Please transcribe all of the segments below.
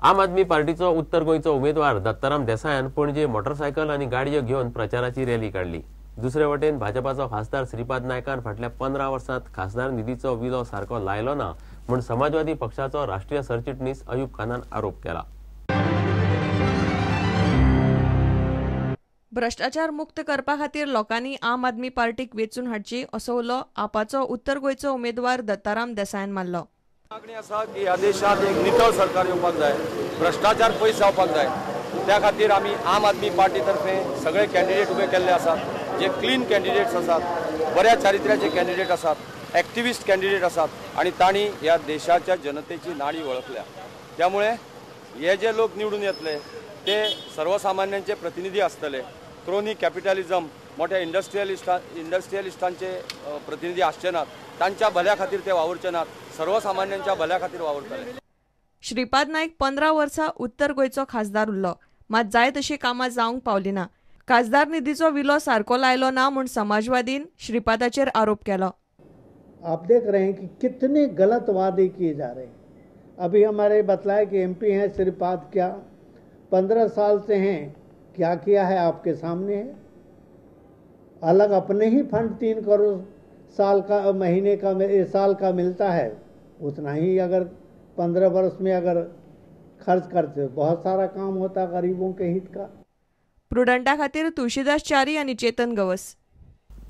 आम आदमी पार्टीचो उत्तर गोंयचो उमेदवार दत्ताराम देसायान पणजे मोटरसायकल आनी गाडयो घेवन प्रचाराची रॅली काडली. दुसरे वटेन भाजपाचो खासदार श्रीपाद नायकान फाटल्या 15 वर्सांत खासदार निधीचो विलो सारको लायलो ना म्हूण समाजवादी पक्षाचो राष्ट्रीय सरचिटणीस अयूब खानान आरोप केला. भ्रष्टाचार मुक्त करपा खातीर लोकांनी आम आदमी पार्टीक वेंचून हाडची असो उलो आपाचो उत्तर गोंयचो उमेदवार दत्ताराम देसायान मारलो. मागणी आसा की ह्या देशांत एक नितळ सरकार येवपाक जाय, भ्रष्टाचार पयस जावपाक जाय. त्या खातीर आमी आम आदमी पार्टी तर्फे सगळे कॅन्डिडेट उबे केल्ले आसात, जे क्लीन कॅन्डिडेट्स आसात, बऱ्या चारित्र्याचे कॅन्डिडेट आसात, एक्टिविस्ट कॅन्डिडेट आसात आनी तांणी ह्या देशाच्या जनतेची नाडी वळखल्या. त्यामुळे हे जे लोक निवडून येतले ते सर्वसामान्यांचे प्रतिनिधी आसतले. क्रोनी कॅपिटलिझम मोठ्या इंडस्ट्रियलिस्टांचे प्रतिनिधी आसचे नात, तांच्या भल्या खातीर ते वावुरचे नात, सर्वसामान्यांच्या भल्या खातीर वावुरतले. श्रीपाद नायक 15 वर्सां उत्तर गोंयचो खासदार उरलो, मात जाय तशी कामां जावंक पावली ना. खासदार निधीचो विलो सारको लायलो ना म्हूण समाजवादीन श्रीपादाचेर आरोप केलो. आप देख रहे हैं कि कितने गलत वादे किए जा रहे हैं. अभी हमारे बतलाए कि एमपी हैं श्रीपाद, क्या 15 साल से हैं, क्या किया है आपके सामने है. अलग अपने ही फंड 3 करोड़ साल का महीने का साल का मिलता है, उतना ही अगर 15 वर्ष में अगर खर्च करते बहुत सारा काम होता गरीबों के हित का. प्रुडंटा खातीर तुळशीदास च्यारी आनी चेतन गवस.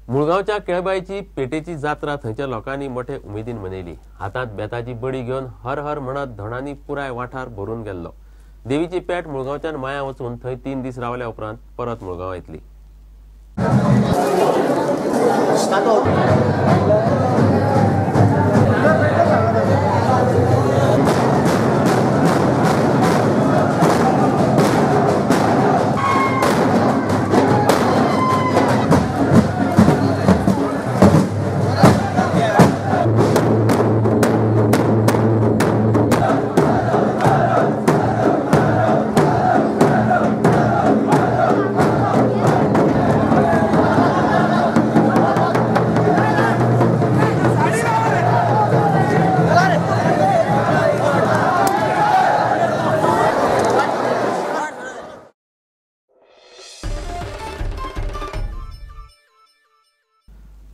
मुळगांवच्या केळबायची पेटेची जात्रा थंयच्या लोकांनी मोठे उमेदीन मनयली. हातांत बेताची बडी घेवन हर हर म्हणत धोणांनी पुराय वाठार भरून गेल्लो. देवीची पेट मुळगांवच्यान माया वचून थंय 3 दीस रावल्या उपरांत परत मुळगांव येतली.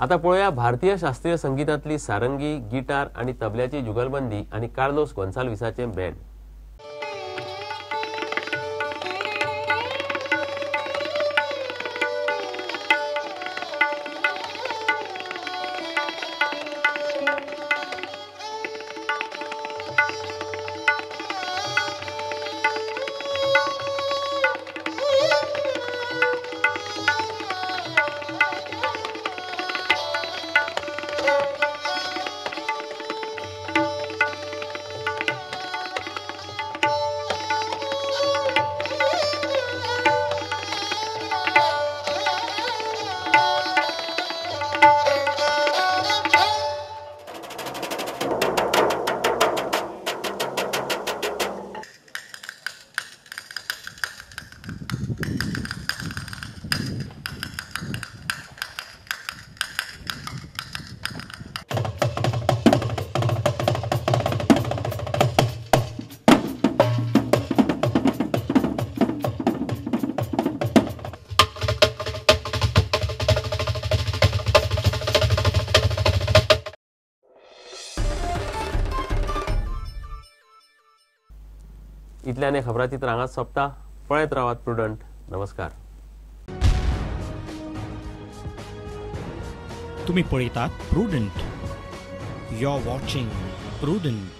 आता पळोवया भारतीय शास्त्रीय संगीतांतली सारंगी, गिटार आणि तबल्याची जुगलबंदी आणि कार्लोस गोन्साल्विसाचे बँड. इतल्याने खबराचित्र हांगाच सोंपता. पळयत रावात प्रुडंट. नमस्कार. तुम्ही पळयतात Prudent. You are watching Prudent.